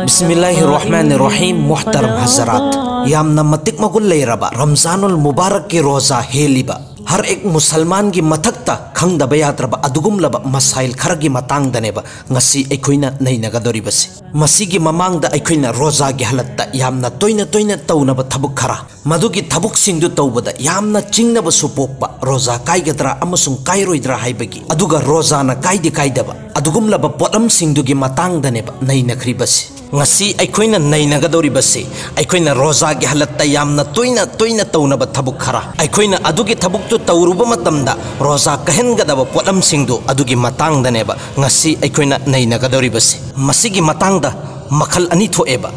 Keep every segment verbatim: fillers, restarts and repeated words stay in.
ꯕꯤꯁꯃꯤꯜꯂꯥꯍꯤꯔ ꯔꯍꯃꯥꯅꯤꯔ ꯔꯍꯤꯝ꯫ ꯃꯨꯍꯇꯔꯝ ꯍꯖꯔꯥꯠ, ꯌꯥꯝꯅ ꯃꯇꯤꯛ ꯃꯒꯨꯟ ꯂꯩꯔꯕ ꯔꯝꯖꯥꯅꯨꯜ ꯃꯨꯕꯥꯔꯛꯀꯤ ꯔꯣꯖꯥ ꯍꯦꯜꯂꯤꯕ ꯍꯔ ꯑꯦꯛ ꯃꯨꯁꯜꯃꯥꯟꯒꯤ ꯃꯊꯛꯇ ꯈꯪꯗꯕ ꯌꯥꯗ꯭ꯔꯕ ꯑꯗꯨꯒꯨꯝꯂꯕ ꯃꯁꯥꯏꯜ ꯈꯔꯒꯤ ꯃꯇꯥꯡꯗꯅꯦꯕ ꯉꯁꯤ ꯑꯩꯈꯣꯏꯅ ꯅꯩꯅꯒꯗꯧꯔꯤꯕꯁꯤ꯫ ꯃꯁꯤꯒꯤ ꯃꯃꯥꯡꯗ ꯑꯩꯈꯣꯏꯅ ꯔꯣꯖꯥꯒꯤ ꯍꯂꯠꯇ ꯌꯥꯝꯅ ꯇꯣꯏꯅ ꯇꯣꯏꯅ ꯇꯧꯅꯕ ꯊꯕꯛ ꯈꯔ, ꯃꯗꯨꯒꯤ ꯊꯕꯛꯁꯤꯡꯗꯨ ꯇꯧꯕꯗ ꯌꯥꯝꯅ ꯆꯤꯡꯅꯕꯁꯨ ꯄꯣꯛꯄ, ꯔꯣꯖꯥ ꯀꯥꯏꯒꯗ꯭ꯔꯥ ꯑꯃꯁꯨꯡ ꯀꯥꯏꯔꯣꯏꯗ꯭ꯔꯥ ꯍꯥꯏꯕꯒꯤ, ꯑꯗꯨꯒ ꯔꯣꯖꯥꯅ ꯀꯥꯏꯗꯤ ꯀꯥꯏꯗꯕ ꯑꯗꯨꯒꯨꯝꯂꯕ ꯄꯣꯠꯂꯝꯁꯤꯡꯗꯨꯒꯤ ꯃꯇꯥꯡꯗꯅꯦꯕ ꯅꯩꯅꯈ꯭ꯔꯤꯕꯁꯤ꯫ ꯉꯁꯤ ꯑꯩꯈꯣꯏꯅ ꯅꯩꯅꯒꯗꯧꯔꯤꯕꯁꯤ ꯑꯩꯈꯣꯏꯅ ꯔꯣꯖꯥꯒꯤ ꯍꯂꯠꯇ ꯌꯥꯝꯅ ꯇꯣꯏꯅ ꯇꯣꯏꯅ ꯇꯧꯅꯕ ꯊꯕꯛ ꯈꯔ, ꯑꯩꯈꯣꯏꯅ ꯑꯗꯨꯒꯤ ꯊꯕꯛꯇꯨ ꯇꯧꯔꯨꯕ ꯃꯇꯝꯗ ꯔꯣꯖꯥ ꯀꯥꯏꯍꯟꯒꯗꯕ ꯄꯣꯠꯂꯝꯁꯤꯡꯗꯨ ꯑꯗꯨꯒꯤ ꯃꯇꯥꯡꯗꯅꯦꯕ ꯉꯁꯤ ꯑꯩꯈꯣꯏꯅ ꯅꯩꯅꯒꯗꯧꯔꯤꯕꯁꯤ꯫ ꯃꯁꯤꯒꯤ ꯃꯇꯥꯡꯗ ꯃꯈꯜ ꯑꯅꯤ ꯊꯣꯛꯑꯦꯕ꯫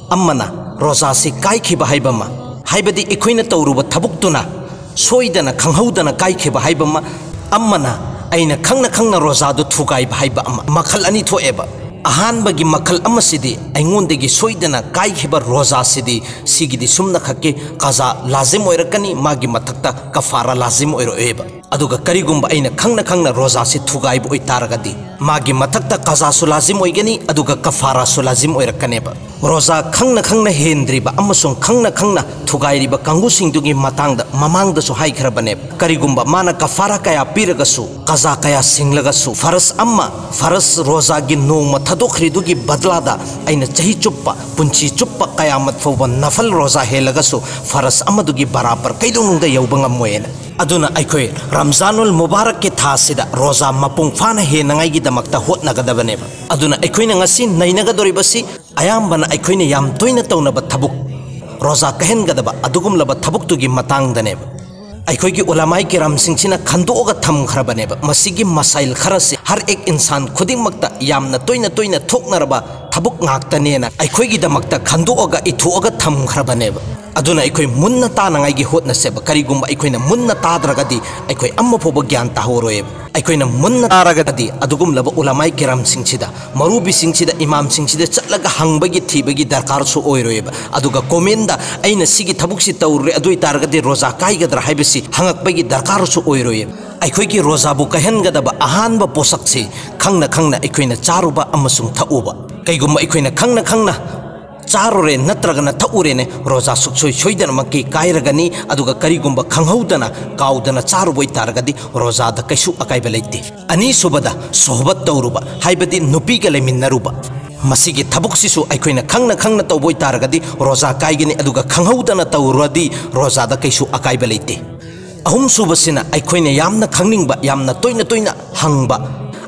ꯑꯃꯅ ꯔꯣꯖꯥꯁꯤ ꯀꯥꯏꯈꯤꯕ ꯍꯥꯏꯕ ꯑꯃ, ꯍꯥꯏꯕꯗꯤ ꯑꯩꯈꯣꯏꯅ ꯇꯧꯔꯨꯕ ꯊꯕꯛꯇꯨꯅ ꯁꯣꯏꯗꯅ ꯈꯪꯍꯧꯗꯅ ꯀꯥꯏꯈꯤꯕ ꯍꯥꯏꯕ ꯑꯃ, ꯑꯃꯅ ꯑꯩꯅ ꯈꯪꯅ ꯈꯪꯅ ꯔꯣꯖꯥꯗꯨ ꯊꯨꯒꯥꯏꯕ ꯍꯥꯏꯕ ꯑꯃ, ꯃꯈꯜ ꯑꯅꯤ ꯊꯣꯛꯑꯦꯕ꯫ ꯑꯍꯥꯟꯕꯒꯤ ꯃꯈꯜ ꯑꯃꯁꯤꯗꯤ ꯑꯩꯉꯣꯟꯗꯒꯤ ꯁꯣꯏꯗꯅ ꯀꯥꯏꯈꯤꯕ ꯔꯣꯖꯥꯁꯤꯗꯤ, ꯁꯤꯒꯤꯗꯤ ꯁꯨꯝꯅꯈꯛꯀꯤ ꯀꯖꯥ ꯂꯥꯖꯤꯝ ꯑꯣꯏꯔꯛꯀꯅꯤ, ꯃꯥꯒꯤ ꯃꯊꯛꯇ ꯀꯐꯥꯔꯥ ꯂꯥꯖꯤꯝ ꯑꯣꯏꯔꯛꯑꯣꯏꯕ꯫ ꯑꯗꯨꯒ ꯀꯔꯤꯒꯨꯝꯕ ꯑꯩꯅ ꯈꯪꯅ ꯈꯪꯅ ꯔꯣꯖꯥꯁꯤ ꯊꯨꯒꯥꯏꯕ ꯑꯣꯏꯇꯥꯔꯒꯗꯤ, ꯃꯥꯒꯤ ꯃꯊꯛꯇ ꯀꯖꯥꯁꯨ ꯂꯥꯖꯤꯝ ꯑꯣꯏꯒꯅꯤ, ꯑꯗꯨꯒ ꯀꯐꯥꯔꯥꯁꯨ ꯂꯥꯖꯤꯝ ꯑꯣꯏꯔꯛꯀꯅꯦꯕ꯫ ꯔꯣꯖꯥ ꯈꯪꯅ ꯈꯪꯅ ꯍꯦꯟꯗ꯭ꯔꯤꯕ ꯑꯃꯁꯨꯡ ꯈꯪꯅ ꯈꯪꯅ ꯊꯨꯒꯥꯏꯔꯤꯕ ꯀꯥꯡꯕꯨꯁꯤꯡꯗꯨꯒꯤ ꯃꯇꯥꯡꯗ ꯃꯃꯥꯡꯗꯁꯨ ꯍꯥꯏꯈ꯭ꯔꯕꯅꯦꯕ꯫ ꯀꯔꯤꯒꯨꯝꯕ ꯃꯥꯅ ꯀꯐꯥꯔꯥ ꯀꯌꯥ ꯄꯤꯔꯒꯁꯨ, ꯀꯖꯥ ꯀꯌꯥ ꯁꯤꯡꯂꯒꯁꯨ, ꯐꯔꯖ ꯑꯃ, ꯐꯔꯖ ꯔꯣꯖꯥꯒꯤ ꯅꯣꯡꯃ ꯊꯥꯗꯣꯛꯈ꯭ꯔꯤꯗꯨꯒꯤ ꯕꯗꯂꯥꯗ ꯑꯩꯅ ꯆꯍꯤ ꯆꯨꯞꯄ, ꯄꯨꯟꯁꯤ ꯆꯨꯞꯄ ꯀꯌꯥꯃꯠ ꯐꯥꯎꯕ ꯅꯐꯜ ꯔꯣꯖꯥ ꯍꯦꯜꯂꯒꯁꯨ ꯐꯔꯖ ꯑꯃꯗꯨꯒꯤ ꯕꯔꯥꯕꯔ ꯀꯩꯗꯧꯅꯨꯡꯗ ꯌꯧꯕ ꯉꯝꯃꯣꯏꯅ꯫ ꯑꯗꯨꯅ ꯑꯩꯈꯣꯏ ꯔꯝꯖꯥꯅꯨꯜ ꯃꯨꯕꯥꯔꯛꯀꯤ ꯊꯥꯁꯤꯗ ꯔꯣꯖꯥ ꯃꯄꯨꯡ ꯐꯥꯅ ꯍꯦꯟꯅꯉꯥꯏꯒꯤꯗꯃꯛꯇ ꯍꯣꯠꯅꯒꯗꯕꯅꯦꯕ꯫ ꯑꯗꯨꯅ ꯑꯩꯈꯣꯏꯅ ꯉꯁꯤ ꯅꯩꯅꯒꯗꯧꯔꯤꯕꯁꯤ ꯑꯌꯥꯝꯕꯅ ꯑꯩꯈꯣꯏꯅ ꯌꯥꯝ ꯇꯣꯏꯅ ꯇꯧꯅꯕ ꯊꯕꯛ, ꯔꯣꯖꯥ ꯀꯥꯏꯍꯟꯒꯗꯕ ꯑꯗꯨꯒꯨꯝꯂꯕ ꯊꯕꯛꯇꯨꯒꯤ ꯃꯇꯥꯡꯗꯅꯦꯕ꯫ ꯑꯩꯈꯣꯏꯒꯤ ꯎꯂꯃꯥꯏ ꯀꯤꯔꯥꯝꯁꯤꯡꯁꯤꯅ ꯈꯟꯗꯣꯛꯑꯒ ꯊꯝꯈ꯭ꯔꯕꯅꯦꯕ꯫ ꯃꯁꯤꯒꯤ ꯃꯁꯥꯏꯜ ꯈꯔꯁꯤ ꯍꯔ ꯑꯦꯛ ꯏꯟꯁꯥꯟ ꯈꯨꯗꯤꯡꯃꯛꯇ ꯌꯥꯝꯅ ꯇꯣꯏꯅ ꯇꯣꯏꯅ ꯊꯣꯛꯅꯔꯕ ꯊꯕꯛ ꯉꯥꯛꯇꯅꯦꯅ ꯑꯩꯈꯣꯏꯒꯤꯗꯃꯛꯇ ꯈꯟꯗꯣꯛꯑꯒ ꯏꯊꯣꯛꯑꯒ ꯊꯝꯈ꯭ꯔꯕꯅꯦꯕ꯫ ꯑꯗꯨꯅ ꯑꯩꯈꯣꯏ ꯃꯨꯟꯅ ꯇꯥꯅꯉꯥꯏꯒꯤ ꯍꯣꯠꯅꯁꯦꯕ꯫ ꯀꯔꯤꯒꯨꯝꯕ ꯑꯩꯈꯣꯏꯅ ꯃꯨꯟꯅ ꯇꯥꯗ꯭ꯔꯒꯗꯤ ꯑꯩꯈꯣꯏ ꯑꯃ ꯐꯥꯎꯕ ꯒ꯭ꯌꯥꯟ ꯇꯥꯍꯧꯔꯣꯏꯕ꯫ ꯑꯩꯈꯣꯏꯅ ꯃꯨꯟꯅ ꯇꯥꯔꯒꯗꯤ ꯑꯗꯨꯒꯨꯝꯂꯕ ꯎꯂꯃꯥꯏ ꯀꯤꯔꯥꯝꯁꯤꯡꯁꯤꯗ, ꯃꯧꯔꯨꯕꯤꯁꯤꯡꯁꯤꯗ, ꯏꯃꯥꯝꯁꯤꯡꯁꯤꯗ ꯆꯠꯂꯒ ꯍꯪꯕꯒꯤ ꯊꯤꯕꯒꯤ ꯗꯔꯀꯥꯔꯁꯨ ꯑꯣꯏꯔꯣꯏꯕ꯫ ꯑꯗꯨꯒ ꯀꯣꯃꯦꯟꯗ "ꯑꯩꯅ ꯁꯤꯒꯤ ꯊꯕꯛꯁꯤ ꯇꯧꯔꯨꯔꯦ, ꯑꯗꯨ ꯑꯣꯏꯇꯥꯔꯒꯗꯤ ꯔꯣꯖꯥ ꯀꯥꯏꯒꯗ꯭ꯔꯥ?" ꯍꯥꯏꯕꯁꯤ ꯍꯪꯉꯛꯄꯒꯤ ꯗꯔꯀꯥꯔꯁꯨ ꯑꯣꯏꯔꯣꯏꯕ꯫ ꯑꯩꯈꯣꯏꯒꯤ ꯔꯣꯖꯥꯕꯨ ꯀꯥꯏꯍꯟꯒꯗꯕ ꯑꯍꯥꯟꯕ ꯄꯣꯠꯁꯛꯁꯤ ꯈꯪꯅ ꯈꯪꯅ ꯑꯩꯈꯣꯏꯅ ꯆꯥꯔꯨꯕ ꯑꯃꯁꯨꯡ ꯊꯛꯎꯕ꯫ ꯀꯩꯒꯨꯝꯕ ꯑꯩꯈꯣꯏꯅ ꯈꯪꯅ ꯈꯪꯅ ꯆꯥꯔꯨꯔꯦ ꯅꯠꯇ꯭ꯔꯒꯅ ꯊꯛꯎꯔꯦꯅꯦ, ꯔꯣꯖꯥ ꯁꯨꯛꯁꯣꯏ ꯁꯣꯏꯗꯅꯃꯛꯀꯤ ꯀꯥꯏꯔꯒꯅꯤ꯫ ꯑꯗꯨꯒ ꯀꯔꯤꯒꯨꯝꯕ ꯈꯪꯍꯧꯗꯅ ꯀꯥꯎꯗꯅ ꯆꯥꯔꯨꯕ ꯑꯣꯏꯇꯥꯔꯒꯗꯤ ꯔꯣꯖꯥꯗ ꯀꯩꯁꯨ ꯑꯀꯥꯏꯕ ꯂꯩꯇꯦ꯫ ꯑꯅꯤꯁꯨꯕꯗ, ꯁꯣꯍꯕꯠ ꯇꯧꯔꯨꯕ, ꯍꯥꯏꯕꯗꯤ ꯅꯨꯄꯤꯒ ꯂꯩꯃꯤꯟꯅꯔꯨꯕ꯫ ꯃꯁꯤꯒꯤ ꯊꯕꯛꯁꯤꯁꯨ ꯑꯩꯈꯣꯏꯅ ꯈꯪꯅ ꯈꯪꯅ ꯇꯧꯕ ꯑꯣꯏꯇꯥꯔꯒꯗꯤ ꯔꯣꯖꯥ ꯀꯥꯏꯒꯅꯤ, ꯑꯗꯨꯒ ꯈꯪꯍꯧꯗꯅ ꯇꯧꯔꯨꯔꯗꯤ ꯔꯣꯖꯥꯗ ꯀꯩꯁꯨ ꯑꯀꯥꯏꯕ ꯂꯩꯇꯦ꯫ ꯑꯍꯨꯝꯁꯨꯕꯁꯤꯅ ꯑꯩꯈꯣꯏꯅ ꯌꯥꯝꯅ ꯈꯪꯅꯤꯡꯕ, ꯌꯥꯝꯅ ꯇꯣꯏꯅ ꯇꯣꯏꯅ ꯍꯪꯕ,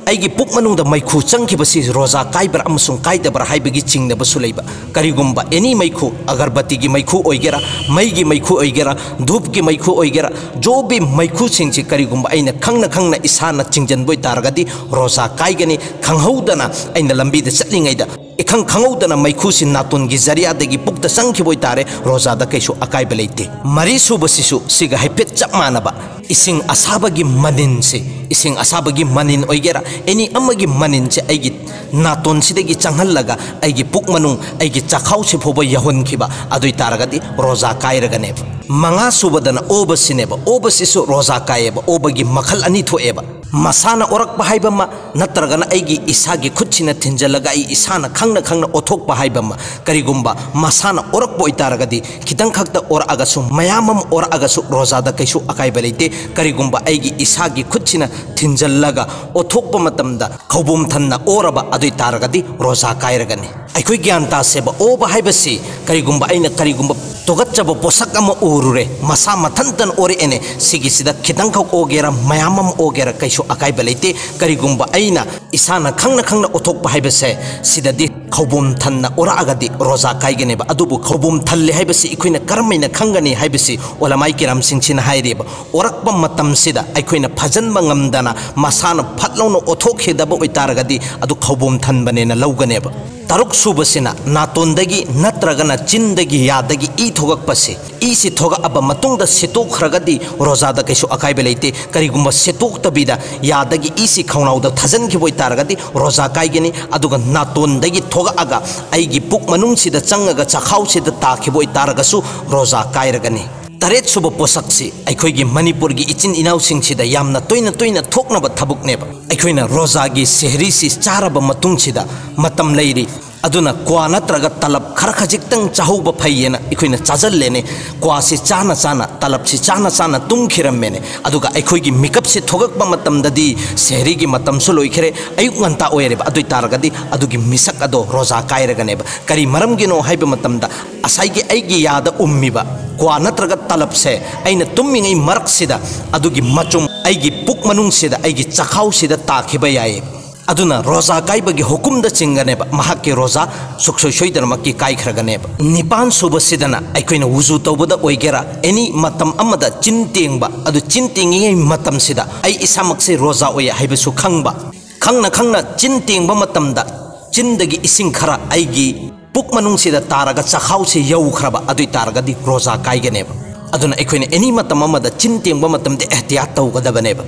"ꯑꯩꯒꯤ ꯄꯨꯛ ꯃꯅꯨꯡꯗ ꯃꯩꯈꯨ ꯆꯪꯈꯤꯕꯁꯤ ꯔꯣꯖꯥ ꯀꯥꯏꯕ꯭ꯔꯥ ꯑꯃꯁꯨꯡ ꯀꯥꯏꯗꯕ꯭ꯔꯥ?" ꯍꯥꯏꯕꯒꯤ ꯆꯤꯡꯅꯕꯁꯨ ꯂꯩꯕ꯫ ꯀꯔꯤꯒꯨꯝꯕ ꯑꯦꯅꯤ ꯃꯩꯈꯨ, ꯑꯒꯔꯕꯇꯤꯒꯤ ꯃꯩꯈꯨ ꯑꯣꯏꯒꯦꯔꯥ, ꯃꯩꯒꯤ ꯃꯩꯈꯨ ꯑꯣꯏꯒꯦꯔꯥ, ꯙꯨꯞꯀꯤ ꯃꯩꯈꯨ ꯑꯣꯏꯒꯦꯔꯥ, ꯖꯣꯕꯤ ꯃꯩꯈꯨꯁꯤꯡꯁꯤ ꯀꯔꯤꯒꯨꯝꯕ ꯑꯩꯅ ꯈꯪꯅ ꯈꯪꯅ ꯏꯁꯥꯅ ꯆꯤꯡꯁꯤꯟꯕ ꯑꯣꯏꯇꯥꯔꯒꯗꯤ ꯔꯣꯖꯥ ꯀꯥꯏꯒꯅꯤ꯫ ꯈꯪꯍꯧꯗꯅ ꯑꯩꯅ ꯂꯝꯕꯤꯗ ꯆꯠꯂꯤꯉꯩꯗ ꯏꯈꯪ ꯈꯪꯍꯧꯗꯅ ꯃꯩꯈꯨꯁꯤ ꯅꯥꯇꯣꯟꯒꯤ ꯖꯔꯤꯌꯥꯗꯒꯤ ꯄꯨꯛꯇ ꯆꯪꯈꯤꯕ ꯑꯣꯏꯇꯥꯔꯦ, ꯔꯣꯖꯥꯗ ꯀꯩꯁꯨ ꯑꯀꯥꯏꯕ ꯂꯩꯇꯦ꯫ ꯃꯔꯤꯁꯨꯕꯁꯤꯁꯨ ꯁꯤꯒ ꯍꯥꯏꯐꯦꯠ ꯆꯞ ꯃꯥꯟꯅꯕ, ꯏꯁꯤꯡ ꯑꯁꯥꯕꯒꯤ ꯃꯅꯤꯟꯁꯦ, ꯏꯁꯤꯡ ꯑꯁꯥꯕꯒꯤ ꯃꯅꯤꯟ ꯑꯣꯏꯒꯦꯔꯥ, ꯑꯦꯅꯤ ꯑꯃꯒꯤ ꯃꯅꯤꯟꯁꯦ ꯑꯩꯒꯤ ꯅꯥꯇꯣꯟꯁꯤꯗꯒꯤ ꯆꯪꯍꯜꯂꯒ ꯑꯩꯒꯤ ꯄꯨꯛ ꯃꯅꯨꯡ, ꯑꯩꯒꯤ ꯆꯥꯛꯈꯥꯎꯁꯤ ꯐꯥꯎꯕ ꯌꯧꯍꯟꯈꯤꯕ, ꯑꯗꯨ ꯑꯣꯏꯇꯥꯔꯒꯗꯤ ꯔꯣꯖꯥ ꯀꯥꯏꯔꯒꯅꯦꯕ꯫ ꯃꯉꯥꯁꯨꯕꯗꯅ ꯑꯣꯕꯁꯤꯅꯦꯕ꯫ ꯑꯣꯕꯁꯤꯁꯨ ꯔꯣꯖꯥ ꯀꯥꯏꯌꯦꯕ꯫ ꯑꯣꯕꯒꯤ ꯃꯈꯜ ꯑꯅꯤ ꯊꯣꯛꯑꯦꯕ꯫ ꯃꯁꯥꯅ ꯑꯣꯔꯛꯄ ꯍꯥꯏꯕ ꯑꯃ, ꯅꯠꯇ꯭ꯔꯒꯅ ꯑꯩꯒꯤ ꯏꯁꯥꯒꯤ ꯈꯨꯠꯁꯤꯅ ꯊꯤꯟꯖꯜꯂꯒ ꯑꯩ ꯏꯁꯥꯅ ꯈꯪꯅ ꯈꯪꯅ ꯑꯣꯊꯣꯛꯄ ꯍꯥꯏꯕ ꯑꯃ꯫ ꯀꯔꯤꯒꯨꯝꯕ ꯃꯁꯥꯅ ꯑꯣꯔꯛꯄ ꯑꯣꯏꯇꯥꯔꯒꯗꯤ, ꯈꯤꯇꯪ ꯈꯛꯇ ꯑꯣꯔꯛꯑꯒꯁꯨ, ꯃꯌꯥꯝ ꯑꯃ ꯑꯣꯔꯛꯑꯒꯁꯨ ꯔꯣꯖꯥꯗ ꯀꯩꯁꯨ ꯑꯀꯥꯏꯕ ꯂꯩꯇꯦ꯫ ꯀꯔꯤꯒꯨꯝꯕ ꯑꯩꯒꯤ ꯏꯁꯥꯒꯤ ꯈꯨꯠꯁꯤꯅ ꯊꯤꯟꯖꯜꯂꯒ ꯑꯣꯊꯣꯛꯄ ꯃꯇꯝꯗ ꯈꯧꯕꯣꯝ ꯊꯟꯅ ꯑꯣꯔꯕ, ꯑꯗꯨ ꯑꯣꯏꯇꯥꯔꯒꯗꯤ ꯔꯣꯖꯥ ꯀꯥꯏꯔꯒꯅꯤ꯫ ꯑꯩꯈꯣꯏ ꯒ꯭ꯌꯥꯟ ꯇꯥꯁꯦꯕ, ꯑꯣꯕ ꯍꯥꯏꯕꯁꯤ ꯀꯔꯤꯒꯨꯝꯕ ꯑꯩꯅ ꯀꯔꯤꯒꯨꯝꯕ ꯇꯨꯀꯠꯆꯕ ꯄꯣꯠꯁꯛ ꯑꯃ ꯎꯔꯨꯔꯦ, ꯃꯁꯥ ꯃꯊꯟꯇꯅ ꯑꯣꯔꯛꯑꯦꯅꯦ, ꯁꯤꯒꯤꯁꯤꯗ ꯈꯤꯇꯪꯈꯛ ꯑꯣꯒꯦꯔꯥ, ꯃꯌꯥꯝ ꯑꯃ ꯑꯣꯒꯦꯔꯥ, ꯀꯩꯁꯨ ꯑꯀꯥꯏꯕ ꯂꯩꯇꯦ꯫ ꯀꯔꯤꯒꯨꯝꯕ ꯑꯩꯅ ꯏꯁꯥꯅ ꯈꯪꯅ ꯈꯪꯅ ꯑꯣꯊꯣꯛꯄ ꯍꯥꯏꯕꯁꯦ, ꯁꯤꯗꯗꯤ ꯈꯧꯕꯣꯝ ꯊꯟꯅ ꯑꯣꯔꯛꯑꯒꯗꯤ ꯔꯣꯖꯥ ꯀꯥꯏꯒꯅꯦꯕ꯫ ꯑꯗꯨꯕꯨ ꯈꯧꯕꯣꯝ ꯊꯜꯂꯦ ꯍꯥꯏꯕꯁꯤ ꯑꯩꯈꯣꯏꯅ ꯀꯔꯝꯍꯥꯏꯅ ꯈꯪꯒꯅꯤ ꯍꯥꯏꯕꯁꯤ ꯎꯂꯃꯥꯏ ꯀꯤꯔꯥꯝꯁꯤꯡꯁꯤꯅ ꯍꯥꯏꯔꯤꯕ, ꯑꯣꯔꯛꯄ ꯃꯇꯝꯁꯤꯗ ꯑꯩꯈꯣꯏꯅ ꯐꯥꯖꯟꯕ ꯉꯝꯗꯅ ꯃꯁꯥꯅ ꯐꯠ ꯂꯥꯎꯅ ꯑꯣꯊꯣꯛꯈꯤꯗꯕ ꯑꯣꯏꯇꯥꯔꯒꯗꯤ ꯑꯗꯨ ꯈꯧꯕꯣꯝ ꯊꯟꯕꯅꯦꯅ ꯂꯧꯒꯅꯦꯕ꯫ ꯇꯔꯨꯛ ꯁꯨꯕꯁꯤꯅ ꯅꯥꯇꯣꯟꯗꯒꯤ ꯅꯠꯇ꯭ꯔꯒꯅ ꯆꯤꯟꯗꯒꯤ, ꯌꯥꯗꯒꯤ ꯏ ꯊꯣꯛꯂꯛꯄꯁꯦ꯫ ꯏꯁꯤ ꯊꯣꯛꯂꯛꯑꯕ ꯃꯇꯨꯡꯗ ꯁꯦꯠꯇꯣꯛꯈ꯭ꯔꯒꯗꯤ ꯔꯣꯖꯥꯗ ꯀꯩꯁꯨ ꯑꯀꯥꯏꯕ ꯂꯩꯇꯦ꯫ ꯀꯔꯤꯒꯨꯝꯕ ꯁꯦꯠꯇꯣꯛꯇꯕꯤꯗ ꯌꯥꯗꯒꯤ ꯏꯁꯤ ꯈꯧꯅꯥꯎꯗ ꯊꯥꯖꯤꯟꯈꯤꯕ ꯑꯣꯏꯇꯥꯔꯒꯗꯤ ꯔꯣꯖꯥ ꯀꯥꯏꯒꯅꯤ꯫ ꯑꯗꯨꯒ ꯅꯥꯇꯣꯟꯗꯒꯤ ꯊꯣꯛꯂꯛꯑꯒ ꯑꯩꯒꯤ ꯄꯨꯛ ꯃꯅꯨꯡꯁꯤꯗ ꯆꯪꯉꯒ ꯆꯥꯛꯈꯥꯎꯁꯤꯗ ꯇꯥꯈꯤꯕ ꯑꯣꯏꯇꯥꯔꯒꯁꯨ ꯔꯣꯖꯥ ꯀꯥꯏꯔꯒꯅꯤ꯫ ꯇꯔꯦꯠ ꯁꯨꯕ ꯄꯣꯠꯁꯛꯁꯤ ꯑꯩꯈꯣꯏꯒꯤ ꯃꯅꯤꯄꯨꯔꯒꯤ ꯏꯆꯤꯟ ꯏꯅꯥꯎꯁꯤꯡꯁꯤꯗ ꯌꯥꯝꯅ ꯇꯣꯏꯅ ꯇꯣꯏꯅ ꯊꯣꯛꯅꯕ ꯊꯕꯛꯅꯦꯕ꯫ ꯑꯩꯈꯣꯏꯅ ꯔꯣꯖꯥꯒꯤ ꯁꯦꯍꯔꯤꯁꯤ ꯆꯥꯔꯕ ꯃꯇꯨꯡꯁꯤꯗ ꯃꯇꯝ ꯂꯩꯔꯤ, ꯑꯗꯨꯅ ꯀ꯭ꯋꯥ ꯅꯠꯇ꯭ꯔꯒ ꯇꯂꯞ ꯈꯔ ꯈꯖꯤꯛꯇꯪ ꯆꯥꯍꯧꯕ ꯐꯩꯌꯦꯅ ꯑꯩꯈꯣꯏꯅ ꯆꯥꯁꯤꯜꯂꯦꯅꯦ꯫ ꯀ꯭ꯋꯥꯁꯤ ꯆꯥꯅ ꯆꯥꯅ, ꯇꯂꯞꯁꯤ ꯆꯥꯅ ꯆꯥꯅ ꯇꯨꯝꯈꯤꯔꯝꯃꯦꯅꯦ꯫ ꯑꯗꯨꯒ ꯑꯩꯈꯣꯏꯒꯤ ꯃꯤꯀꯞꯁꯤ ꯊꯣꯛꯂꯛꯄ ꯃꯇꯝꯗꯗꯤ ꯁꯦꯍꯔꯤꯒꯤ ꯃꯇꯝꯁꯨ ꯂꯣꯏꯈ꯭ꯔꯦ, ꯑꯌꯨꯛ ꯉꯟꯇꯥ ꯑꯣꯏꯔꯦꯕ꯫ ꯑꯗꯨ ꯑꯣꯏ ꯇꯥꯔꯒꯗꯤ ꯑꯗꯨꯒꯤ ꯃꯤꯁꯛ ꯑꯗꯣ ꯔꯣꯖꯥ ꯀꯥꯏꯔꯒꯅꯦꯕ꯫ ꯀꯔꯤ ꯃꯔꯝꯒꯤꯅꯣ ꯍꯥꯏꯕ ꯃꯇꯝꯗ ꯉꯁꯥꯏꯒꯤ ꯑꯩꯒꯤ ꯌꯥꯗ ꯎꯝꯃꯤꯕ ꯀ꯭ꯋꯥ ꯅꯠꯇ꯭ꯔꯒ ꯇꯂꯞꯁꯦ ꯑꯩꯅ ꯇꯨꯝꯃꯤꯉꯩ ꯃꯔꯛꯁꯤꯗ ꯑꯗꯨꯒꯤ ꯃꯆꯨꯝ ꯑꯩꯒꯤ ꯄꯨꯛ ꯃꯅꯨꯡꯁꯤꯗ, ꯑꯩꯒꯤ ꯆꯈꯥꯎꯁꯤꯗ ꯇꯥꯈꯤꯕ ꯌꯥꯏꯌꯦꯕ꯫ ꯑꯗꯨꯅ ꯔꯣꯖꯥ ꯀꯥꯏꯕꯒꯤ ꯍꯨꯀꯨꯝꯗ ꯆꯤꯡꯒꯅꯦꯕ, ꯃꯍꯥꯛꯀꯤ ꯔꯣꯖꯥ ꯁꯨꯛꯁꯣꯏ ꯁꯣꯏꯗꯅꯃꯛꯀꯤ ꯀꯥꯏꯈ꯭ꯔꯒꯅꯦꯕ꯫ ꯅꯤꯄꯥꯟ ꯁꯨꯕꯁꯤꯗꯅ ꯑꯩꯈꯣꯏꯅ ꯋꯨꯖꯨ ꯇꯧꯕꯗ ꯑꯣꯏꯒꯦꯔꯥ, ꯑꯦꯅꯤ ꯃꯇꯝ ꯑꯃꯗ ꯆꯤꯟ ꯇꯦꯡꯕ, ꯑꯗꯨ ꯆꯤꯟ ꯇꯦꯡꯉꯤꯉꯩ ꯃꯇꯝꯁꯤꯗ ꯑꯩ ꯏꯁꯥꯃꯛꯁꯦ ꯔꯣꯖꯥ ꯑꯣꯏꯌꯦ ꯍꯥꯏꯕꯁꯨ ꯈꯪꯕ, ꯈꯪꯅ ꯈꯪꯅ ꯆꯤꯟ ꯇꯦꯡꯕ ꯃꯇꯝꯗ ꯆꯤꯟꯗꯒꯤ ꯏꯁꯤꯡ ꯈꯔ ꯑꯩꯒꯤ ꯄꯨꯛ ꯃꯅꯨꯡꯁꯤꯗ ꯇꯥꯔꯒ ꯆꯈꯥꯎꯁꯤ ꯌꯧꯈ꯭ꯔꯕ, ꯑꯗꯨ ꯑꯣꯏ ꯇꯥꯔꯒꯗꯤ ꯔꯣꯖꯥ ꯀꯥꯏꯒꯅꯦꯕ꯫ ꯑꯗꯨꯅ ꯑꯩꯈꯣꯏꯅ ꯑꯦꯅꯤ ꯃꯇꯝ ꯑꯃꯗ ꯆꯤꯟ ꯇꯦꯡꯕ ꯃꯇꯝꯗ ꯑꯦꯍꯇꯤꯌꯥꯠ ꯇꯧꯒꯗꯕꯅꯦꯕ꯫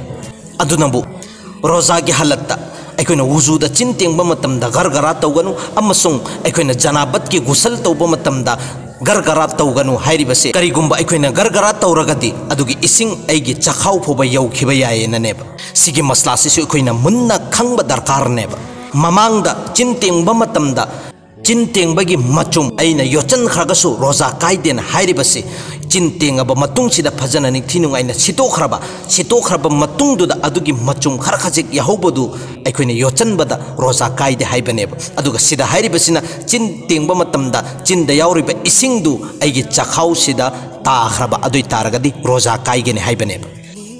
ꯑꯗꯨꯅꯕꯨ ꯔꯣꯖꯥꯒꯤ ꯍꯥꯂꯠꯇ ꯑꯩꯈꯣꯏꯅ ꯋꯨꯖꯨꯗ ꯆꯤꯟ ꯇꯦꯡꯕ ꯃꯇꯝꯗ ꯒꯔꯒꯔꯥ ꯇꯧꯒꯅꯨ, ꯑꯃꯁꯨꯡ ꯑꯩꯈꯣꯏꯅ ꯖꯅꯥꯕꯠꯀꯤ ꯒꯨꯁꯜ ꯇꯧꯕ ꯃꯇꯝꯗ ꯒꯔꯒꯔꯥ ꯇꯧꯒꯅꯨ ꯍꯥꯏꯔꯤꯕꯁꯦ, ꯀꯔꯤꯒꯨꯝꯕ ꯑꯩꯈꯣꯏꯅ ꯒꯔꯒꯔꯥ ꯇꯧꯔꯒꯗꯤ ꯑꯗꯨꯒꯤ ꯏꯁꯤꯡ ꯑꯩꯒꯤ ꯆꯈꯥꯎ ꯐꯥꯎꯕ ꯌꯧꯈꯤꯕ ꯌꯥꯏꯌꯦꯅꯅꯦꯕ꯫ ꯁꯤꯒꯤ ꯃꯁꯂꯥꯁꯤꯁꯨ ꯑꯩꯈꯣꯏꯅ ꯃꯨꯟꯅ ꯈꯪꯕ ꯗꯔꯀꯥꯔꯅꯦꯕ꯫ ꯃꯃꯥꯡꯗ ꯆꯤꯟ ꯇꯦꯡꯕ ꯃꯇꯝꯗ ꯆꯤꯟ ꯇꯦꯡꯕꯒꯤ ꯃꯆꯨꯝ ꯑꯩꯅ ꯌꯣꯠꯁꯤꯟꯈ꯭ꯔꯒꯁꯨ ꯔꯣꯖꯥ ꯀꯥꯏꯗꯦꯅ ꯍꯥꯏꯔꯤꯕꯁꯤ, ꯆꯤꯟ ꯇꯦꯡꯉꯕ ꯃꯇꯨꯡꯁꯤꯗ ꯐꯖꯅ ꯅꯤꯡꯊꯤ ꯅꯨꯡꯉꯥꯏꯅ ꯁꯤꯠꯇꯣꯛꯈ꯭ꯔꯕ, ꯁꯤꯠꯇꯣꯛꯈ꯭ꯔꯕ ꯃꯇꯨꯡꯗꯨꯗ ꯑꯗꯨꯒꯤ ꯃꯆꯨꯝ ꯈꯔ ꯈꯖꯤꯛ ꯌꯥꯍꯧꯕꯗꯨ ꯑꯩꯈꯣꯏꯅ ꯌꯣꯠꯁꯤꯟꯕꯗ ꯔꯣꯖꯥ ꯀꯥꯏꯗꯦ ꯍꯥꯏꯕꯅꯦꯕ꯫ ꯑꯗꯨꯒ ꯁꯤꯗ ꯍꯥꯏꯔꯤꯕꯁꯤꯅ ꯆꯤꯟ ꯇꯦꯡꯕ ꯃꯇꯝꯗ ꯆꯤꯟꯗ ꯌꯥꯎꯔꯤꯕ ꯏꯁꯤꯡꯗꯨ ꯑꯩꯒꯤ ꯆꯈꯥꯎꯁꯤꯗ ꯇꯥꯈ꯭ꯔꯕ, ꯑꯗꯨ ꯑꯣꯏ ꯇꯥꯔꯒꯗꯤ ꯔꯣꯖꯥ ꯀꯥꯏꯒꯅꯤ ꯍꯥꯏꯕꯅꯦꯕ꯫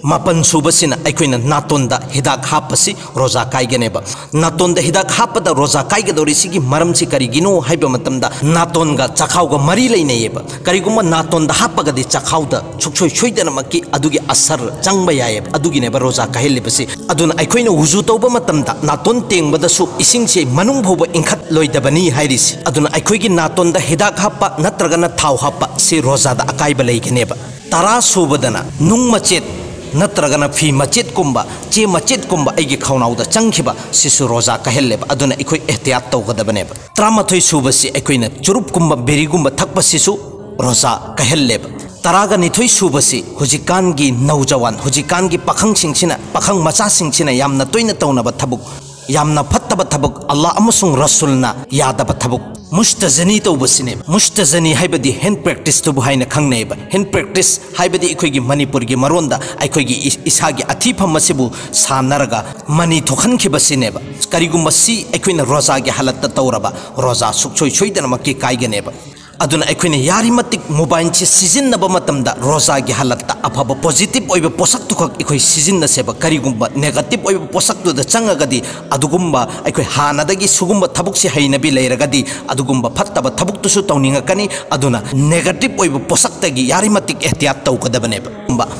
ꯃꯥꯄꯟ ꯁꯨꯕꯁꯤꯅ ꯑꯩꯈꯣꯏꯅ ꯅꯥꯇꯣꯟꯗ ꯍꯤꯗꯥꯛ ꯍꯥꯞꯄꯁꯤ ꯔꯣꯖꯥ ꯀꯥꯏꯒꯅꯦꯕ꯫ ꯅꯥꯇꯣꯟꯗ ꯍꯤꯗꯥꯛ ꯍꯥꯞꯄꯗ ꯔꯣꯖꯥ ꯀꯥꯏꯒꯗꯧꯔꯤꯁꯤꯒꯤ ꯃꯔꯝꯁꯤ ꯀꯔꯤꯒꯤꯅꯣ ꯍꯥꯏꯕ ꯃꯇꯝꯗ, ꯅꯥꯇꯣꯟꯒ ꯆꯈꯥꯎꯒ ꯃꯔꯤ ꯂꯩꯅꯩꯌꯦꯕ꯫ ꯀꯔꯤꯒꯨꯝꯕ ꯅꯥꯇꯣꯟꯗ ꯍꯥꯞꯄꯒꯗꯤ ꯆꯈꯥꯎꯗ ꯁꯨꯛꯁꯣꯏ ꯁꯣꯏꯗꯅꯃꯛꯀꯤ ꯑꯗꯨꯒꯤ ꯑꯁꯔ ꯆꯪꯕ ꯌꯥꯏꯌꯦꯕ꯫ ꯑꯗꯨꯒꯤꯅꯦꯕ ꯔꯣꯖꯥ ꯀꯥꯏꯍꯜꯂꯤꯕꯁꯤ꯫ ꯑꯗꯨꯅ ꯑꯩꯈꯣꯏꯅ ꯋꯨꯖꯨ ꯇꯧꯕ ꯃꯇꯝꯗ ꯅꯥꯇꯣꯟ ꯇꯦꯡꯕꯗꯁꯨ ꯏꯁꯤꯡꯁꯦ ꯃꯅꯨꯡ ꯐꯥꯎꯕ ꯏꯟꯈꯠꯂꯣꯏꯗꯕꯅꯤ ꯍꯥꯏꯔꯤꯁꯤ꯫ ꯑꯗꯨꯅ ꯑꯩꯈꯣꯏꯒꯤ ꯅꯥꯇꯣꯟꯗ ꯍꯤꯗꯥꯛ ꯍꯥꯞꯄ ꯅꯠꯇ꯭ꯔꯒꯅ ꯊꯥꯎ ꯍꯥꯞꯄ ꯁꯤ ꯔꯣꯖꯥꯗ ꯑꯀꯥꯏꯕ ꯂꯩꯒꯅꯦꯕ꯫ ꯇꯔꯥ ꯁꯨꯕꯗꯅ ꯅꯨꯡ ꯃꯆꯦꯠ ꯅꯠꯇ꯭ꯔꯒꯅ ꯐꯤ ꯃꯆꯦꯠꯀꯨꯝꯕ, ꯆꯦ ꯃꯆꯦꯠꯀꯨꯝꯕ ꯑꯩꯒꯤ ꯈꯧꯅꯥꯎꯗ ꯆꯪꯈꯤꯕ ꯁꯤꯁꯨ ꯔꯣꯖꯥ ꯀꯥꯏꯍꯜꯂꯦꯕ꯫ ꯑꯗꯨꯅ ꯑꯩꯈꯣꯏ ꯑꯦꯍꯇꯤꯌꯥꯠ ꯇꯧꯒꯗꯕꯅꯦꯕ꯫ ꯇꯔꯥꯃꯥꯊꯣꯏ ꯁꯨꯕꯁꯤ ꯑꯩꯈꯣꯏꯅ ꯆꯨꯔꯨꯞꯀꯨꯝꯕ, ꯕꯤꯔꯤꯒꯨꯝꯕ ꯊꯛꯄꯁꯤꯁꯨ ꯔꯣꯖꯥ ꯀꯥꯏꯍꯜꯂꯦꯕ꯫ ꯇꯔꯥꯒ ꯅꯤꯊꯣꯏ ꯁꯨꯕꯁꯤ ꯍꯧꯖꯤꯛꯀꯥꯟꯒꯤ ꯅꯧꯖꯋꯥꯟ, ꯍꯧꯖꯤꯛꯀꯥꯟꯒꯤ ꯄꯥꯈꯪꯁꯤꯡꯁꯤꯅ, ꯄꯥꯈꯪ ꯃꯆꯥꯁꯤꯡꯁꯤꯅ ꯌꯥꯝꯅ ꯇꯣꯏꯅ ꯇꯧꯅꯕ ꯊꯕꯛ, ꯌꯥꯝꯅ ꯐꯠꯇꯕ ꯊꯕꯛ, ꯑꯜꯂꯥꯍ ꯑꯃꯁꯨꯡ ꯔꯁꯨꯜꯅ ꯌꯥꯗꯕ ꯊꯕꯛ, ꯃꯨꯁꯇꯖꯅꯤ ꯇꯧꯕꯁꯤꯅꯦꯕ꯫ ꯃꯨꯁꯇꯖꯅꯤ ꯍꯥꯏꯕꯗꯤ ꯍꯦꯟ ꯄ꯭ꯔꯦꯛꯇꯤꯁꯇꯨꯕꯨ ꯍꯥꯏꯅ ꯈꯪꯅꯩꯕ꯫ ꯍꯦꯟ ꯄ꯭ꯔꯦꯛꯇꯤꯁ ꯍꯥꯏꯕꯗꯤ ꯑꯩꯈꯣꯏꯒꯤ ꯃꯅꯤꯄꯨꯔꯒꯤ ꯃꯔꯣꯟꯗ ꯑꯩꯈꯣꯏꯒꯤ ꯏ-, ꯏꯁꯥꯒꯤ ꯑꯊꯤꯐꯝ ꯑꯁꯤꯕꯨ ꯁꯥꯟꯅꯔꯒ ꯃꯅꯤ ꯊꯣꯛꯍꯟꯈꯤꯕꯁꯤꯅꯦꯕ꯫ ꯀꯔꯤꯒꯨꯝꯕ ꯁꯤ ꯑꯩꯈꯣꯏꯅ ꯔꯣꯖꯥꯒꯤ ꯍꯥꯂꯠꯇ ꯇꯧꯔꯕ, ꯔꯣꯖꯥ ꯁꯨꯛꯁꯣꯏ ꯁꯣꯏꯗꯅꯃꯛꯀꯤ ꯀꯥꯏꯒꯅꯦꯕ꯫ ꯑꯗꯨꯅ ꯑꯩꯈꯣꯏꯅ ꯌꯥꯔꯤꯃꯇꯤꯛ ꯃꯣꯕꯥꯏꯜꯁꯤ ꯁꯤꯖꯤꯟꯅꯕ ꯃꯇꯝꯗ ꯔꯣꯖꯥꯒꯤ ꯍꯥꯂꯠꯇ ꯑꯐꯕ ꯄꯣꯖꯤꯇꯤꯚ ꯑꯣꯏꯕ ꯄꯣꯠꯁꯛꯇꯨꯈꯛ ꯑꯩꯈꯣꯏ ꯁꯤꯖꯤꯟꯅꯁꯦꯕ꯫ ꯀꯔꯤꯒꯨꯝꯕ ꯅꯦꯒꯦꯇꯤꯚ ꯑꯣꯏꯕ ꯄꯣꯠꯁꯛꯇꯨꯗ ꯆꯪꯉꯒꯗꯤ, ꯑꯗꯨꯒꯨꯝꯕ ꯑꯩꯈꯣꯏ ꯍꯥꯟꯅꯗꯒꯤ ꯁꯤꯒꯨꯝꯕ ꯊꯕꯛꯁꯤ ꯍꯩꯅꯕꯤ ꯂꯩꯔꯒꯗꯤ, ꯑꯗꯨꯒꯨꯝꯕ ꯐꯠꯇꯕ ꯊꯕꯛꯇꯨꯁꯨ ꯇꯧꯅꯤꯡꯉꯛꯀꯅꯤ꯫ ꯑꯗꯨꯅ ꯅꯦꯒꯦꯇꯤꯚ ꯑꯣꯏꯕ ꯄꯣꯠꯁꯛꯇꯒꯤ ꯌꯥꯔꯤꯃꯇꯤꯛ ꯑꯦꯍꯇꯤꯌꯥꯠ ꯇꯧꯒꯗꯕꯅꯦꯕ꯫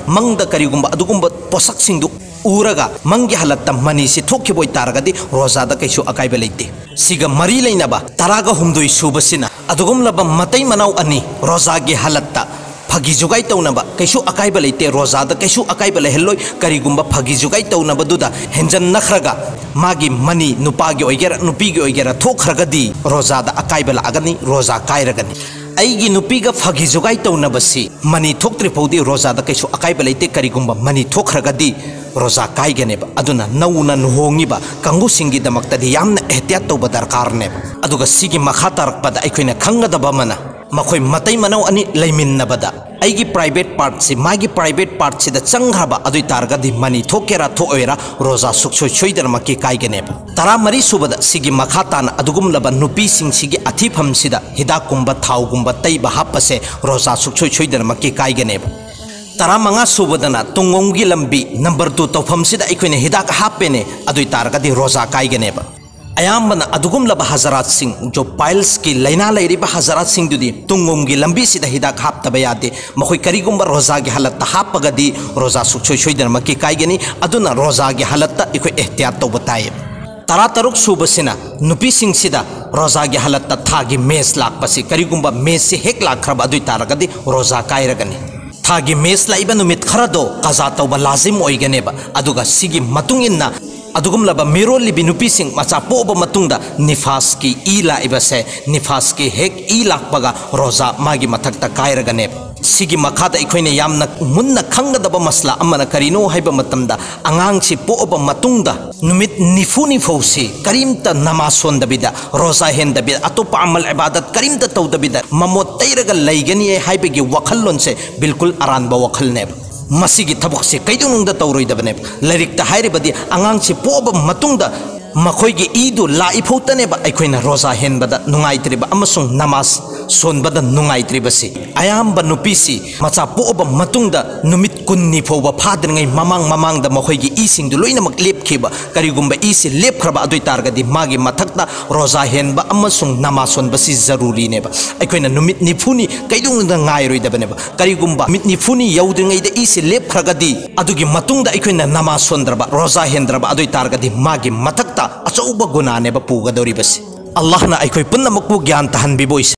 ꯃꯪꯗ ꯀꯔꯤꯒꯨꯝꯕ ꯑꯗꯨꯒꯨꯝꯕ ꯄꯣꯠꯁꯛꯁꯤꯡꯗꯨ ꯎꯔꯒ ꯃꯪꯒꯤ ꯍꯥꯂꯠꯇ ꯃꯅꯤꯁꯤ ꯊꯣꯛꯈꯤꯕ ꯑꯣꯏꯇꯥꯔꯒꯗꯤ ꯔꯣꯖꯥꯗ ꯀꯩꯁꯨ ꯑꯀꯥꯏꯕ ꯂꯩꯇꯦ꯫ ꯁꯤꯒ ꯃꯔꯤ ꯂꯩꯅꯕ ꯇꯔꯥꯒ ꯍꯨꯝꯗꯣꯏ ꯁꯨꯕꯁꯤꯅ ꯑꯗꯨꯒꯨꯝꯂꯕ ꯃꯇꯩ ꯃꯅꯥꯎ ꯑꯅꯤ ꯔꯣꯖꯥꯒꯤ ꯍꯥꯂꯠꯇ ꯐꯥꯒꯤ ꯖꯨꯒꯥꯏ ꯇꯧꯅꯕ ꯀꯩꯁꯨ ꯑꯀꯥꯏꯕ ꯂꯩꯇꯦ, ꯔꯣꯖꯥꯗ ꯀꯩꯁꯨ ꯑꯀꯥꯏꯕ ꯂꯩꯍꯜꯂꯣꯏ꯫ ꯀꯔꯤꯒꯨꯝꯕ ꯐꯥꯒꯤ ꯖꯨꯒꯥꯏ ꯇꯧꯅꯕꯗꯨꯗ ꯍꯦꯟꯖꯟꯅꯈ꯭ꯔꯒ ꯃꯥꯒꯤ ꯃꯅꯤ, ꯅꯨꯄꯥꯒꯤ ꯑꯣꯏꯒꯦꯔꯥ ꯅꯨꯄꯤꯒꯤ ꯑꯣꯏꯒꯦꯔꯥ, ꯊꯣꯛꯈ꯭ꯔꯒꯗꯤ ꯔꯣꯖꯥꯗ ꯑꯀꯥꯏꯕ ꯂꯥꯛꯑꯒꯅꯤ, ꯔꯣꯖꯥ ꯀꯥꯏꯔꯒꯅꯤ꯫ ꯑꯩꯒꯤ ꯅꯨꯄꯤꯒ ꯐꯥꯒꯤ ꯖꯨꯒꯥꯏ ꯇꯧꯅꯕꯁꯤ ꯃꯅꯤ ꯊꯣꯛꯇ꯭ꯔꯤ ꯐꯥꯎꯗꯤ ꯔꯣꯖꯥꯗ ꯀꯩꯁꯨ ꯑꯀꯥꯏꯕ ꯂꯩꯇꯦ꯫ ꯀꯔꯤꯒꯨꯝꯕ ꯃꯅꯤ ꯊꯣꯛꯈ꯭ꯔꯒꯗꯤ ꯔꯣꯖꯥ ꯀꯥꯏꯒꯅꯦꯕ꯫ ꯑꯗꯨꯅ ꯅꯧꯅ ꯂꯨꯍꯣꯡꯉꯤꯕ ꯀꯥꯡꯕꯨꯁꯤꯡꯒꯤꯗꯃꯛꯇꯗꯤ ꯌꯥꯝꯅ ꯑꯦꯍꯇꯤꯌꯥꯠ ꯇꯧꯕ ꯗꯔꯀꯥꯔꯅꯦꯕ꯫ ꯑꯗꯨꯒ ꯁꯤꯒꯤ ꯃꯈꯥ ꯇꯥꯔꯛꯄꯗ ꯑꯩꯈꯣꯏꯅ ꯈꯪꯒꯗꯕ ꯑꯃꯅ, ꯃꯈꯣꯏ ꯃꯇꯩ ꯃꯅꯥꯎ ꯑꯅꯤ ꯂꯩꯃꯤꯟꯅꯕꯗ ꯑꯩꯒꯤ ꯄ꯭ꯔꯥꯏꯚꯦꯠ ꯄꯥꯔꯠꯁꯤ, ꯃꯥꯒꯤ ꯄ꯭ꯔꯥꯏꯚꯦꯠ ꯄꯥꯔꯠꯁꯤꯗ ꯆꯪꯈ꯭ꯔꯕ ꯑꯗꯨ ꯑꯣꯏ ꯇꯥꯔꯒꯗꯤ ꯃꯅꯤ ꯊꯣꯛꯀꯦꯔꯥ ꯊꯣꯛꯑꯣꯏꯔꯥ ꯔꯣꯖꯥ ꯁꯨꯛꯁꯣꯏ ꯁꯣꯏꯗꯅꯃꯛꯀꯤ ꯀꯥꯏꯒꯅꯦꯕ꯫ ꯇꯔꯥꯃꯔꯤ ꯁꯨꯕꯗ ꯁꯤꯒꯤ ꯃꯈꯥ ꯇꯥꯅ ꯑꯗꯨꯒꯨꯝꯂꯕ ꯅꯨꯄꯤꯁꯤꯡꯁꯤꯒꯤ ꯑꯊꯤꯐꯝꯁꯤꯗ ꯍꯤꯗꯥꯛꯀꯨꯝꯕ ꯊꯥꯎꯒꯨꯝꯕ ꯇꯩꯕ ꯍꯥꯞꯄꯁꯦ ꯔꯣꯖꯥ ꯁꯨꯛꯁꯣꯏ ꯁꯣꯏꯗꯅꯃꯛꯀꯤ ꯀꯥꯏꯒꯅꯦꯕ꯫ ꯇꯔꯥꯃꯉꯥ ꯁꯨꯕꯗꯅ ꯇꯨꯡꯑꯣꯝꯒꯤ ꯂꯝꯕꯤ ꯅꯝꯕꯔ ꯇꯨ ꯇꯧꯐꯝꯁꯤꯗ ꯑꯩꯈꯣꯏꯅ ꯍꯤꯗꯥꯛ ꯍꯥꯞꯄꯦꯅꯦ, ꯑꯗꯨ ꯑꯣꯏ ꯇꯥꯔꯒꯗꯤ ꯔꯣꯖꯥ ꯀꯥꯏꯒꯅꯦꯕ꯫ ꯑꯌꯥꯝꯕꯅ ꯑꯗꯨꯒꯨꯝꯂꯕ ꯍꯖꯔꯥꯠꯁꯤꯡ, ꯖꯣ ꯄꯥꯏꯜꯁꯀꯤ ꯂꯥꯏꯅꯥ ꯂꯩꯔꯤꯕ ꯍꯖꯔꯥꯠꯁꯤꯡꯗꯨꯗꯤ ꯇꯨꯡꯑꯣꯝꯒꯤ ꯂꯝꯕꯤꯁꯤꯗ ꯍꯤꯗꯥꯛ ꯍꯥꯞꯇꯕ ꯌꯥꯗꯦ꯫ ꯃꯈꯣꯏ ꯀꯔꯤꯒꯨꯝꯕ ꯔꯣꯖꯥꯒꯤ ꯍꯥꯂꯠꯇ ꯍꯥꯞꯄꯒꯗꯤ ꯔꯣꯖꯥ ꯁꯨꯛꯁꯣꯏ ꯁꯣꯏꯗꯅꯃꯛꯀꯤ ꯀꯥꯏꯒꯅꯤ꯫ ꯑꯗꯨꯅ ꯔꯣꯖꯥꯒꯤ ꯍꯥꯂꯠꯇ ꯑꯩꯈꯣꯏ ꯑꯦꯍꯇꯤꯌꯥꯠ ꯇꯧꯕ ꯇꯥꯏꯌꯦꯕ꯫ ꯇꯔꯥꯇꯔꯨꯛ ꯁꯨꯕꯁꯤꯅ ꯅꯨꯄꯤꯁꯤꯡꯁꯤꯗ ꯔꯣꯖꯥꯒꯤ ꯍꯥꯂꯠꯇ ꯊꯥꯒꯤ ꯃꯦꯁ ꯂꯥꯛꯄꯁꯤ, ꯀꯔꯤꯒꯨꯝꯕ ꯃꯦꯁꯁꯤ ꯍꯦꯛ ꯂꯥꯛꯈ꯭ꯔꯕ ꯑꯗꯨ ꯑꯣꯏ ꯇꯥꯔꯒꯗꯤ ꯔꯣꯖꯥ ꯀꯥꯏꯔꯒꯅꯤ꯫ ꯊꯥꯒꯤ ꯃꯦꯁ ꯂꯥꯛꯏꯕ ꯅꯨꯃꯤꯠ ꯈꯔꯗꯣ ꯀꯖꯥ ꯇꯧꯕ ꯂꯥꯖꯤꯝ ꯑꯣꯏꯒꯅꯦꯕ꯫ ꯑꯗꯨꯒ ꯁꯤꯒꯤ ꯃꯇꯨꯡ ꯏꯟꯅ ꯑꯗꯨꯒꯨꯝꯂꯕ ꯃꯤꯔꯣꯜꯂꯤꯕꯤ ꯅꯨꯄꯤꯁꯤꯡ ꯃꯆꯥ ꯄꯣꯛꯑꯕ ꯃꯇꯨꯡꯗ ꯅꯤꯐꯥꯁꯀꯤ ꯏ ꯂꯥꯛꯏꯕꯁꯦ, ꯅꯤꯐꯥꯁꯀꯤ ꯍꯦꯛ ꯏ ꯂꯥꯛꯄꯒ ꯔꯣꯖꯥ ꯃꯥꯒꯤ ꯃꯊꯛꯇ ꯀꯥꯏꯔꯒꯅꯦꯕ꯫ ꯁꯤꯒꯤ ꯃꯈꯥꯗ ꯑꯩꯈꯣꯏꯅ ꯌꯥꯝꯅ ꯃꯨꯟꯅ ꯈꯪꯒꯗꯕ ꯃꯁꯂꯥ ꯑꯃꯅ ꯀꯔꯤꯅꯣ ꯍꯥꯏꯕ ꯃꯇꯝꯗ, ꯑꯉꯥꯡꯁꯤ ꯄꯣꯛꯑꯕ ꯃꯇꯨꯡꯗ ꯅꯨꯃꯤꯠ ꯅꯤꯐꯨꯅꯤ ꯐꯥꯎꯁꯤ ꯀꯔꯤꯝꯇ ꯅꯃꯥꯖ ꯁꯣꯟꯗꯕꯤꯗ, ꯔꯣꯖꯥ ꯍꯦꯟꯗꯕꯤꯗ, ꯑꯇꯣꯞꯄ ꯑꯃꯜ ꯏꯕꯥꯗꯠ ꯀꯔꯤꯝꯇ ꯇꯧꯗꯕꯤꯗ ꯃꯃꯣꯠ ꯇꯩꯔꯒ ꯂꯩꯒꯅꯤ ꯍꯥꯏꯕꯒꯤ ꯋꯥꯈꯜꯂꯣꯟꯁꯦ ꯕꯤꯜꯀꯨꯜ ꯑꯔꯥꯟꯕ ꯋꯥꯈꯜꯅꯦꯕ꯫ ꯃꯁꯤꯒꯤ ꯊꯕꯛꯁꯦ ꯀꯩꯗꯧꯅꯨꯡꯗ ꯇꯧꯔꯣꯏꯗꯕꯅꯦꯕ꯫ ꯂꯥꯏꯔꯤꯛꯇ ꯍꯥꯏꯔꯤꯕꯗꯤ ꯑꯉꯥꯡꯁꯤ ꯄꯣꯛꯑꯕ ꯃꯇꯨꯡꯗ ꯃꯈꯣꯏꯒꯤ ꯏꯗꯨ ꯂꯥꯛꯏꯐꯥꯎꯇꯅꯦꯕ ꯑꯩꯈꯣꯏꯅ ꯔꯣꯖꯥ ꯍꯦꯟꯕꯗ ꯅꯨꯡꯉꯥꯏꯇ꯭ꯔꯤꯕ ꯑꯃꯁꯨꯡ ꯅꯃꯥꯖ ꯁꯣꯟꯕꯗ ꯅꯨꯡꯉꯥꯏꯇ꯭ꯔꯤꯕꯁꯤ꯫ ꯑꯌꯥꯝꯕ ꯅꯨꯄꯤꯁꯤ ꯃꯆꯥ ꯄꯣꯛꯑꯕ ꯃꯇꯨꯡꯗ ꯅꯨꯃꯤꯠ ꯀꯨꯟꯅꯤ ꯐꯥꯎꯕ ꯐꯥꯗ꯭ꯔꯤꯉꯩ ꯃꯃꯥꯡ ꯃꯃꯥꯡꯗ ꯃꯈꯣꯏꯒꯤ ꯏꯁꯤꯡꯗꯨ ꯂꯣꯏꯅꯃꯛ ꯂꯦꯞꯈꯤꯕ꯫ ꯀꯔꯤꯒꯨꯝꯕ ꯏꯁꯤ ꯂꯦꯞꯈ꯭ꯔꯕ ꯑꯗꯨ ꯑꯣꯏ ꯇꯥꯔꯒꯗꯤ ꯃꯥꯒꯤ ꯃꯊꯛꯇ ꯔꯣꯖꯥ ꯍꯦꯟꯕ ꯑꯃꯁꯨꯡ ꯅꯃꯥꯖ ꯁꯣꯟꯕꯁꯤ ꯖꯔꯨꯔꯤꯅꯦꯕ꯫ ꯑꯩꯈꯣꯏꯅ ꯅꯨꯃꯤꯠ ꯅꯤꯐꯨꯅꯤ ꯀꯩꯗꯧꯅꯨꯡꯗ ꯉꯥꯏꯔꯣꯏꯗꯕꯅꯦꯕ꯫ ꯀꯔꯤꯒꯨꯝꯕ ꯅꯨꯃꯤꯠ ꯅꯤꯐꯨꯅꯤ ꯌꯧꯗ꯭ꯔꯤꯉꯩꯗ ꯏꯁꯤ ꯂꯦꯞꯈ꯭ꯔꯒꯗꯤ, ꯑꯗꯨꯒꯤ ꯃꯇꯨꯡꯗ ꯑꯩꯈꯣꯏꯅ ꯅꯃꯥꯖ ꯁꯣꯟꯗ꯭ꯔꯕ, ꯔꯣꯖꯥ ꯍꯦꯟꯗ꯭ꯔꯕ ꯑꯗꯨ ꯑꯣꯏ ꯇꯥꯔꯒꯗꯤ ꯃꯥꯒꯤ ꯃꯊꯛꯇ ꯑꯆꯧꯕ ꯒꯨꯅꯥꯅꯦꯕ ꯄꯨꯒꯗꯧꯔꯤꯕꯁꯤ꯫ ꯑꯜꯂꯥꯍꯅ ꯑꯩꯈꯣꯏ ꯄꯨꯝꯅꯃꯛꯄꯨ ꯒ꯭ꯌꯥꯟ ꯇꯥꯍꯟꯕꯤꯕ ꯑꯣꯏꯁꯤ꯫